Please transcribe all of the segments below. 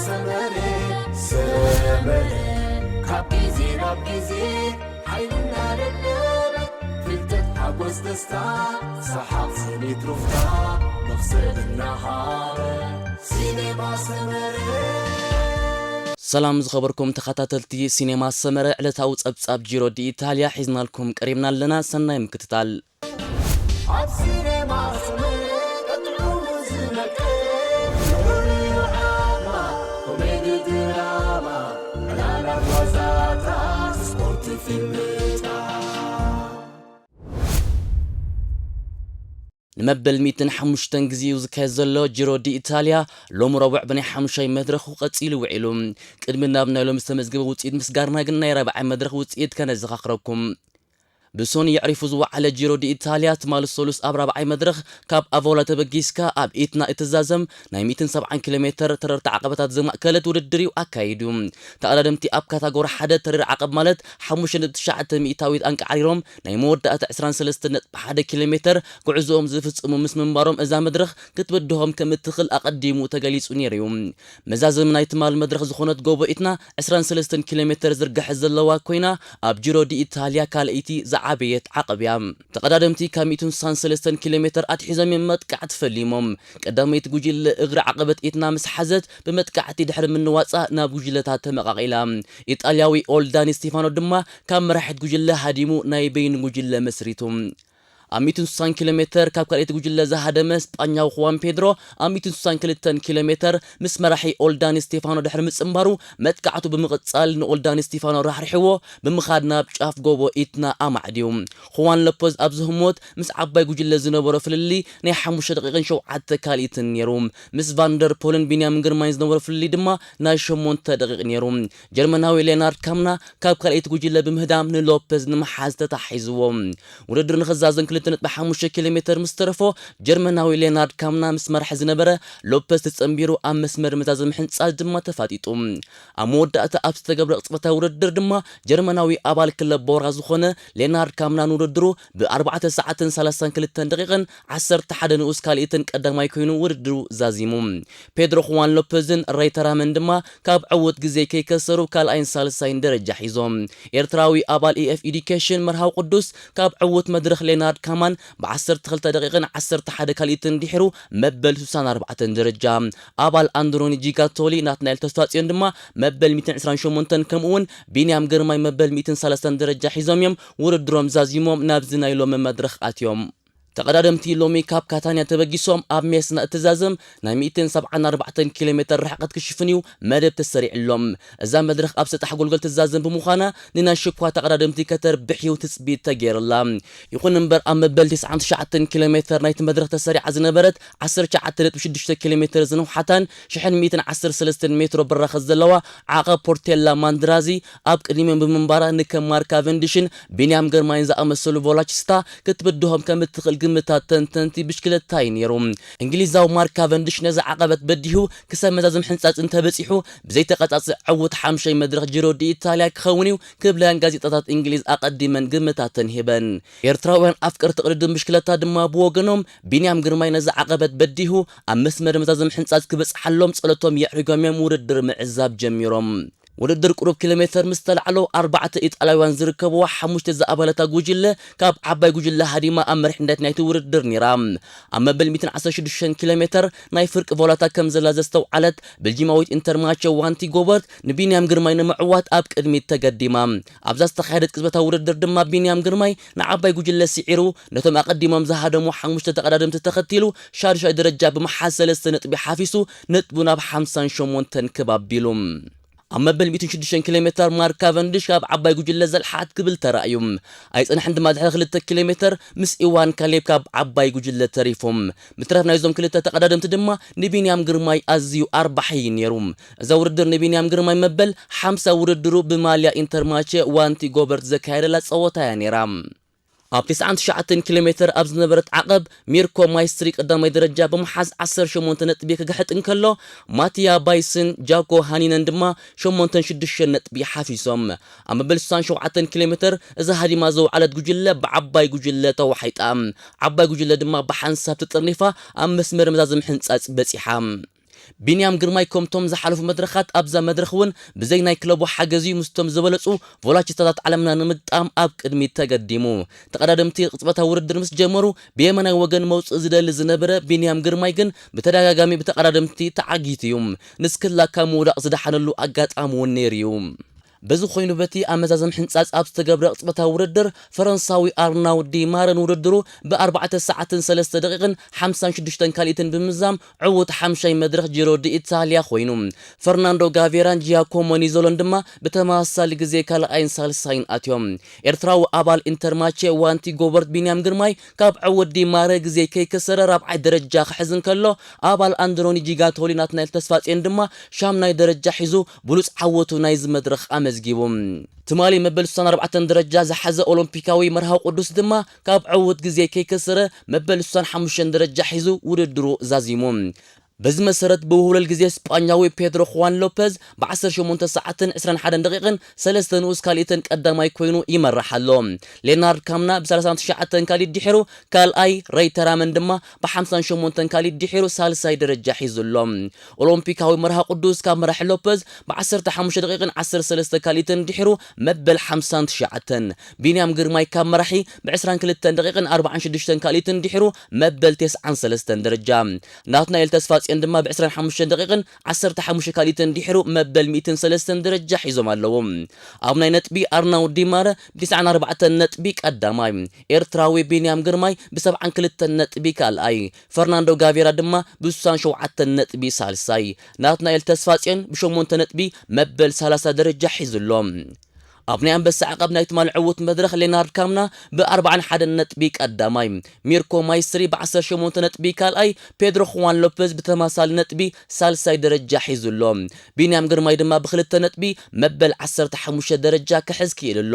ሰመረ ሰመረ ካብ ግዜ ናብ ግዜ ሓይልና ደለበ ፍልጠት ሓጎስ ደስታ ሰሓቕ ስኒት ሩፍታ መኽሰብ እናሃረ ሲኔማ ሰመረ። ሰላም ዝኸበርኩም ተኸታተልቲ ሲኔማ ሰመረ፣ ዕለታዊ ጸብጻብ ጂሮ ዲ ኢታልያ ሒዝናልኩም ቀሪብና ኣለና። ሰናይ ምክትታል። ኣብ ሲኔማ ሰመረ ቀጥዑ ዝነቀ ዓማ ኮሜዲ ድራማ ዕላላት ዋዛታት ስፖርት ፊልምታት ንመበል ሚእትን ሓሙሽተን ግዜኡ ዝካየድ ዘሎ ጂሮ ዲ ኢታልያ ሎሚ ረቡዕ ብናይ ሓሙሻይ መድረኹ ቀጺሉ ውዒሉ። ቅድሚ ናብ ናይ ሎሚ ዝተመዝገበ ውጽኢት ምስጋርና ግን ናይ ራብዓይ መድረኽ ውጽኢት ከነዘኻኽረኩም። ብሶኒ የዕሪፉ ዝወዓለ ጂሮ ዲ ኢታልያ ትማሊ ሰሉስ ኣብ ራብዓይ መድረኽ ካብ ኣቮላ ተበጊስካ ኣብ ኢትና እትዛዘም ናይ ሚእትን ሰብዓን ኪሎ ሜተር ተረርቲ ዓቐበታት ዘማእከለት ውድድር እዩ ኣካይዱ። ተቐዳደምቲ ኣብ ካታጎሪ ሓደ ተሪር ዓቐብ ማለት ሓሙሽተ ነጥቢ ትሽዓተ ሚእታዊት ኣንቃዕሪሮም ናይ መወዳእታ ዕስራን ሰለስተን ነጥቢ ሓደ ኪሎ ሜተር ጉዕዞኦም ዝፍጽሙ ምስ ምንባሮም እዛ መድረኽ ክትብድሆም ከም እትኽእል ኣቐዲሙ ተገሊጹ ነይሩ እዩ። መዛዘሚ ናይ ትማል መድረኽ ዝኾነት ጎቦ ኢትና ዕስራን ሰለስተን ኪሎ ሜተር ዝርግሐት ዘለዋ ኮይና ኣብ ጂሮ ዲ ኢታልያ ካልኣይቲ ዝዓበየት ዓቐብ እያ። ተቐዳደምቲ ካብ ሚእትን ስሳን ሰለስተን ኪሎ ሜተር ኣትሒዞም እዮም መጥቃዕቲ ፈሊሞም። ቀዳመይቲ ጉጅለ እግሪ ዓቐበት ኢትና ምስ ሓዘት ብመጥቃዕቲ ድሕሪ ምንዋጻ ናብ ጉጅለታት ተመቓቒላ። ኢጣልያዊ ኦልዳኒ ስቴፋኖ ድማ ካብ መራሒት ጉጅለ ሃዲሙ ናይ በይኑ ጉጅለ መስሪቱ። ኣብ ሚእትን ስሳን ኪሎ ሜተር ካብ ካልኣይቲ ጉጅለ ዝሃደመ ስጳኛዊ ኹዋን ፔድሮ ኣብ ሚእትን ስሳን ክልተን ኪሎ ሜተር ምስ መራሒ ኦልዳኒ ስቴፋኖ ድሕሪ ምጽንባሩ መጥቃዕቱ ብምቕጻል ንኦልዳኒ ስቴፋኖ ራሕሪሕዎ ብምኻድ ናብ ጫፍ ጎቦ ኢትና ኣማዕድዩ። ኹዋን ሎፐዝ ኣብዚ ህሞት ምስ ዓባይ ጉጅለ ዝነበሮ ፍልልይ ናይ ሓሙሽተ ደቂቕን ሸውዓተ ካልኢትን ነይሩ። ምስ ቫንደር ፖልን ቢንያምን ግርማይን ዝነበሮ ፍልልይ ድማ ናይ ሸሞንተ ደቂቕ ነይሩ። ጀርመናዊ ሌናርድ ካምና ካብ ካልኣይቲ ጉጅለ ብምህዳም ንሎፐዝ ንምሓዝ ተታሒዝዎ። ውድድር ንኽዛዘም ክልተ ነጥቢ ሓሙሽተ ኪሎ ሜተር ምስ ተረፎ ጀርመናዊ ሌናርድ ካምና ምስ መራሒ ዝነበረ ሎፐዝ ተጸንቢሩ ኣብ መስመር መዛዘሚ ሕንጻት ድማ ተፋጢጡ። ኣብ መወዳእታ ኣብ ዝተገብረ ቅጽበታዊ ውድድር ድማ ጀርመናዊ ኣባል ክለብ ቦራ ዝኾነ ሌናርድ ካምና ንውድድሩ ብ ኣርባዕተ ሰዓትን ሰላሳን ክልተን ደቂቕን ዓሰርተ ሓደ ንኡስ ካልኢትን ቀዳማይ ኮይኑ ውድድሩ ዛዚሙ። ፔድሮ ኹዋን ሎፐዝን ሬይ ተራመን ድማ ካብ ዕዉት ግዜ ከይከሰሩ ካልኣይን ሳልሳይን ደረጃ ሒዞም። ኤርትራዊ ኣባል ኢኤፍ ኢዱኬሽን መርሃዊ ቅዱስ ካብ ዕዉት መድረኽ ሌናርድ ካማን ብ ዓሰርተ ክልተ ደቂቕን ዓሰርተ ሓደ ካልኢትን ድሒሩ መበል ስሳን ኣርባዕተን ደረጃ። ኣባል ኣንድሮኒ ጂጋቶሊ ናትናኤል ተስፋጽዮን ድማ መበል ሚእትን ዕስራን ሸሞንተን ከምኡ እውን ቢንያም ግርማይ መበል ሚእትን ሰላሳን ደረጃ ሒዞም እዮም ውድድሮም ዛዚሞም ናብዚ ናይ ሎሚ መድረኽ ኣትዮም። ተቐዳደምቲ ሎሚ ካብ ካታንያ ተበጊሶም ኣብ ሜስና እትዛዘም ናይ ሚእትን ሰብዓን ኣርባዕተን ኪሎ ሜተር ርሕቀት ክሽፍን እዩ መደብ ተሰሪዕሎም። እዛ መድረኽ ኣብ ሰጣሕ ጎልጎል ትዛዘም ብምዃና ንናይ ሽኳ ተቐዳደምቲ ከተርብሕ እዩ ትጽቢት ተገይርላ። ይኹን እምበር ኣብ መበል ተስዓን ትሽዓተን ኪሎ ሜተር ናይቲ መድረኽ ተሰሪዓ ዝነበረት ዓሰርተ ትሽዓተ ነጥቢ ሽዱሽተ ኪሎ ሜተር ዝነውሓታን ሽሕን ሚእትን ዓሰርተ ሰለስተን ሜትሮ ብራኸ ዘለዋ ዓቐብ ፖርቴላ ማንድራዚ ኣብ ቅድሚኦም ብምንባራ ንከም ማርክ ካቨንዲሽን ቢንያም ግርማይን ዝኣመሰሉ ቮላችስታ ክትብድሆም ከም እትኽእል ግምታት ተንተንቲ ብሽክለታ እዩ ነይሩ። እንግሊዛዊ ማርክ ካቨንዲሽ ነዚ ዓቐበት በዲሁ ክሳብ መዛዘም ሕንጻጽ እንተበጺሑ ብዘይተቐጻጽዕ ዕዉት ሓምሻይ መድረኽ ጂሮ ዲ ኢታልያ ክኸውን እዩ ክብላ እየን ጋዜጣታት እንግሊዝ ኣቐዲመን ግምታተን ሂበን። ኤርትራውያን ኣፍቀርቲ ቅድድም ብሽክለታ ድማ ብወገኖም ቢንያም ግርማይ ነዚ ዓቐበት በዲሁ ኣብ መስመር መዛዘም ሕንጻጽ ክበጽሓሎም ጸሎቶም የዕሪጎም እዮም ውድድር ምዕዛብ ጀሚሮም። ውድድር ቁሩብ ኪሎ ሜተር ምስ ተላዕሎ ኣርባዕተ ኢጣልያውያን ዝርከብዋ ሓሙሽተ ዝኣባለታ ጉጅለ ካብ ዓባይ ጉጅለ ሃዲማ ኣብ መሪሕነት ናይቲ ውድድር ነይራ። ኣብ መበል ሚእትን ዓሰርተ ሽዱሽተን ኪሎ ሜተር ናይ ፍርቂ ቮላታ ከም ዘላ ዘስተውዓለት ቤልጂማዊት ኢንተርማቸ ዋንቲ ጎበርት ንቢንያም ግርማይ ንምዕዋት ኣብ ቅድሚት ተገዲማ። ኣብዛ ዝተኻየደት ቅጽበታዊ ውድድር ድማ ቢንያም ግርማይ ንዓባይ ጉጅለ ስዒሩ ነቶም ኣቐዲሞም ዝሃደሙ ሓሙሽተ ተቐዳደምቲ ተኸቲሉ ሻድሻይ ደረጃ ብምሓዝ ሰለስተ ነጥቢ ሓፊሱ ነጥቡ ናብ ሓምሳን ሸሞንተን ክብ ኣቢሉ። ኣብ መበል ሚእትን ሽዱሽተን ኪሎ ሜተር ማርክ ካቨንዲሽ ካብ ዓባይ ጉጅለ ዘልሓት ክብል ተራእዩ። ኣይጸንሐን ድማ ድሕሪ ክልተ ኪሎ ሜተር ምስ ኢዋን ካሌብ ካብ ዓባይ ጉጅለ ተሪፎም። ምትራፍ ናይዞም ክልተ ተቐዳደምቲ ድማ ንቢንያም ግርማይ ኣዝዩ ኣርባሒ እዩ ነይሩ። እዛ ውድድር ንቢንያም ግርማይ መበል ሓምሳ ውድድሩ ብማልያ ኢንተርማቸ ዋንቲ ጎበርት ዘካየደላ ጸወታ እያ ነይራ። ኣብ ተስዓን ትሽዓተን ኪሎ ሜተር ኣብ ዝነበረት ዓቐብ ሚርኮ ማይስትሪ ቀዳማይ ደረጃ ብምሓዝ ዓሰርተ ሸሞንተ ነጥቢ ክግሕጥ እንከሎ ማቲያ ባይስን ጃኮ ሃኒነን ድማ ሸሞንተን ሽዱሽተን ነጥቢ ሓፊሶም። ኣብ መበል ስሳን ሸውዓተን ኪሎ ሜተር እዛ ሃዲማ ዘውዓለት ጉጅለ ብዓባይ ጉጅለ ተዋሒጣ። ዓባይ ጉጅለ ድማ ብሓንሳብ ተጠርኒፋ ኣብ መስመር መዛዘሚ ሕንጻጽ በጺሓ። ቢንያም ግርማይ ከምቶም ዝሓለፉ መድረኻት ኣብዛ መድረኽ እውን ብዘይ ናይ ክለቡ ሓገዝ እዩ ምስቶም ዝበለጹ ቮላቺስታታት ዓለምና ንምግጣም ኣብ ቅድሚት ተገዲሙ። ተቐዳደምቲ ቅጽበታዊ ውድድር ምስ ጀመሩ ብየመናይ ወገን መውጽእ ዝደሊ ዝነበረ ቢንያም ግርማይ ግን ብተደጋጋሚ ብተቐዳደምቲ ተዓጊቱ እዩ። ንስክላ ካብ ምውዳቕ ዝደሓነሉ ኣጋጣሚ እውን ነይሩ እዩ። በዚ ኮይኑ በቲ ኣብ መዛዘም ሕንጻጽ ኣብ ዝተገብረ ቅጽበታዊ ውድድር ፈረንሳዊ ኣርናው ዲ ማረ ንውድድሩ ብኣርባዕተ ሰዓትን ሰለስተ ደቂቕን ሓምሳን ሽዱሽተን ካልኢትን ብምዛም ዕዉት ሓምሻይ መድረኽ ጂሮ ዲ ኢታልያ ኮይኑ። ፈርናንዶ ጋቬራን ጂያኮሞ ኒዞሎን ድማ ብተመሳሳሊ ግዜ ካልኣይን ሳልሳይን ኣትዮም። ኤርትራዊ ኣባል ኢንተርማቼ ዋንቲ ጎበርት ቢንያም ግርማይ ካብ ዕዉት ዲ ማረ ግዜ ከይከሰረ ራብዓይ ደረጃ ክሕዝ እንከሎ፣ ኣባል ኣንድሮኒ ጂጋቶሊ ናትናኤል ተስፋጽዮን ድማ ሻምናይ ደረጃ ሒዙ ብሉጽ ዓወቱ ናይዚ መድረኽ ኣመዝጊቡ። ትማሊ መበል ስሳን ኣርባዕተን ደረጃ ዝሓዘ ኦሎምፒካዊ መርሃዊ ቅዱስ ድማ ካብ ዕዉት ግዜ ከይከሰረ መበል ስሳን ሓሙሽተን ደረጃ ሒዙ ውድድሩ ዛዚሙ። በዚ መሰረት ብውህለል ግዜ ስጳኛዊ ፔድሮ ኹዋን ሎፐዝ ብ ዓሰርተ ሸሞንተ ሰዓትን ዕስራን ሓደን ደቂቕን ሰለስተ ንኡስ ካልኢትን ቀዳማይ ኮይኑ ይመርሕ ኣሎ። ሌናርድ ካምና ብ ሰላሳን ትሽዓተን ካልኢት ድሒሩ ካልኣይ፣ ረይተር ኣመን ድማ ብ ሓምሳን ሸሞንተን ካልኢት ድሒሩ ሳልሳይ ደረጃ ሒዙ ኣሎ። ኦሎምፒካዊ መርሃ ቅዱስ ካብ መራሒ ሎፐዝ ብ ዓሰርተ ሓሙሽተ ደቂቕን ዓሰርተ ሰለስተ ካልኢትን ድሒሩ መበል ሓምሳን ትሽዓተን፣ ቢንያም ግርማይ ካብ መራሒ ብ ዕስራን ክልተን ደቂቕን ኣርባዓን ሽዱሽተን ካልኢትን ድሒሩ መበል ተስዓን ሰለስተን ደረጃ፣ ናትናኤል ተስፋጽዮን ድማ ብ ዕስራን ሓሙሽተን ደቂቕን ዓሰርተ ሓሙሽተ ካልኢትን ድሒሩ መበል ሚእትን ሰለስተን ደረጃ ሒዞም ኣለዉ። ኣብ ናይ ነጥቢ ኣርናውድ ዲማረ ብ ትስዓን ኣርባዕተን ነጥቢ ቀዳማይ፣ ኤርትራዊ ቢንያም ግርማይ ብ ሰብዓን ክልተን ነጥቢ ካልኣይ፣ ፈርናንዶ ጋቬራ ድማ ብ ስሳን ሸውዓተን ነጥቢ ሳልሳይ፣ ናትናኤል ተስፋጽዮን ብ ሸሞንተ ነጥቢ መበል ሰላሳ ደረጃ ሒዙ ኣሎ። ኣብ ናይ ኣንበሳ ዓቐብ ናይ ትማሊ ዕዉት መድረኽ ሌናርድ ካምና ብ ኣርባዓን ሓደን ነጥቢ ቀዳማይ፣ ሚርኮ ማይስትሪ ብ ዓሰርተ ሸሞንተ ነጥቢ ካልኣይ፣ ፔድሮ ኹዋን ሎፐዝ ብተመሳሳሊ ነጥቢ ሳልሳይ ደረጃ ሒዙ ኣሎ። ቢንያም ግርማይ ድማ ብክልተ ነጥቢ መበል ዓሰርተ ሓሙሽተ ደረጃ ክሕዝ ክኢሉ ኣሎ።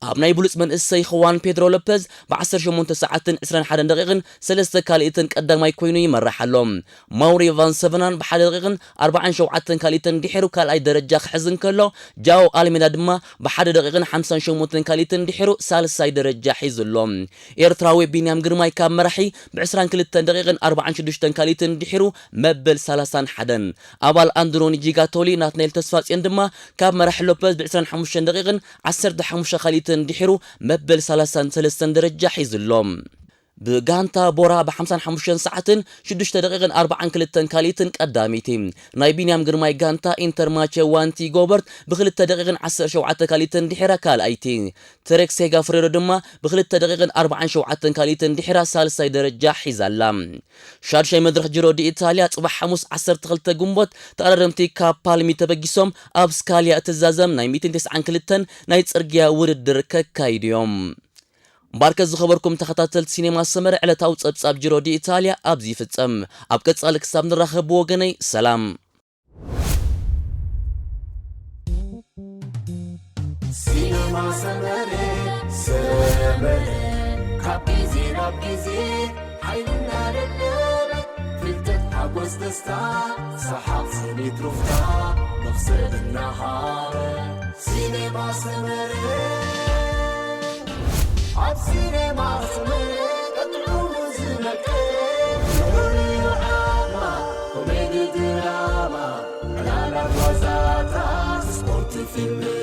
ኣብ ናይ ብሉጽ መንእሰይ ኹዋን ፔድሮ ሎፐዝ ብ ዓሰርተ ሸሞንተ ሰዓትን ዕስራን ሓደን ደቂቕን ሰለስተ ካልኢትን ቀዳማይ ኮይኑ ይመርሕ ኣሎ። ማውሪ ቫን ሰቨናን ብ ሓደ ደቂቕን ኣርባዓን ሸውዓተን ካልኢትን ድሒሩ ካልኣይ ደረጃ ክሕዝ እንከሎ፣ ጃኦ ኣልሜዳ ድማ ብ ሓደ ደቂቕን ሓምሳን ሸሞንተን ካልኢትን ድሒሩ ሳልሳይ ደረጃ ሒዙ ኣሎ። ኤርትራዊ ቢንያም ግርማይ ካብ መራሒ ብ ዕስራን ክልተን ደቂቕን ኣርባዓን ሽዱሽተን ካልኢትን ድሒሩ መበል ሰላሳን ሓደን፣ ኣባል ኣንድሮኒ ጂጋቶሊ ናትናኤል ተስፋጽዮን ድማ ካብ መራሒ ሎፐዝ ብ ዕስራን ሓሙሽተን ደቂቕን ዓሰርተ ሓሙሽተ ካልኢትን ድሒሩ መበል ሰላሳን ሰለስተን ደረጃ ሒዙ ኣሎ። ብጋንታ ቦራ ብ ሓምሳን ሓሙሽተን ሰዓትን ሽዱሽተ ደቂቕን ኣርባዓን ክልተን ካልኢትን ቀዳመይቲ፣ ናይ ቢንያም ግርማይ ጋንታ ኢንተርማቸ ዋንቲ ጎበርት ብ ክልተ ደቂቕን ዓሰርተ ሸውዓተ ካልኢትን ድሒራ ካልኣይቲ፣ ተሬክ ሴጋፍሬዶ ድማ ብ ክልተ ደቂቕን ኣርባዓን ሸውዓተን ካልኢትን ድሒራ ሳልሳይ ደረጃ ሒዛ ኣላ። ሻድሻይ መድረኽ ጂሮ ዲ ኢታልያ ጽባሕ ሓሙስ ዓሰርተ ክልተ ግንቦት ተቐዳደምቲ ካብ ፓልሚ ተበጊሶም ኣብ ስካልያ እትዛዘም ናይ ሚእትን ተስዓን ክልተን ናይ ጽርግያ ውድድር ከካይዱ እዮም። እምበኣርከ ዝኸበርኩም ተኸታተልቲ ሲኔማ ሰመረ ዕለታዊ ጸብጻብ ጂሮ ዲ ኢታልያ ኣብዚ ይፍጸም። ኣብ ቀጻሊ ክሳብ ንራኸብ ብወገነይ ሰላም። ሲነማ ሰመረ፣ ሰመረ፣ ካብ ግዜ ናብ ግዜ ሓይልና ለለበ፣ ፍልጠት፣ ሓጎስ፣ ደስታ፣ ሰሓቕ፣ ስኒት፣ ሩፍታ፣ መኽሰብ እናሃበ። ሲነማ ሰመረ፣ ኣብ ሲነማ ሰመረ፣ ቀጥዑ ዝመቀ፣ ፍሉይ ዓማ፣ ኮሜዲ፣ ድራማ፣ ዕላላት፣ ዋዛታት፣ ስፖርት፣ ፊልም፣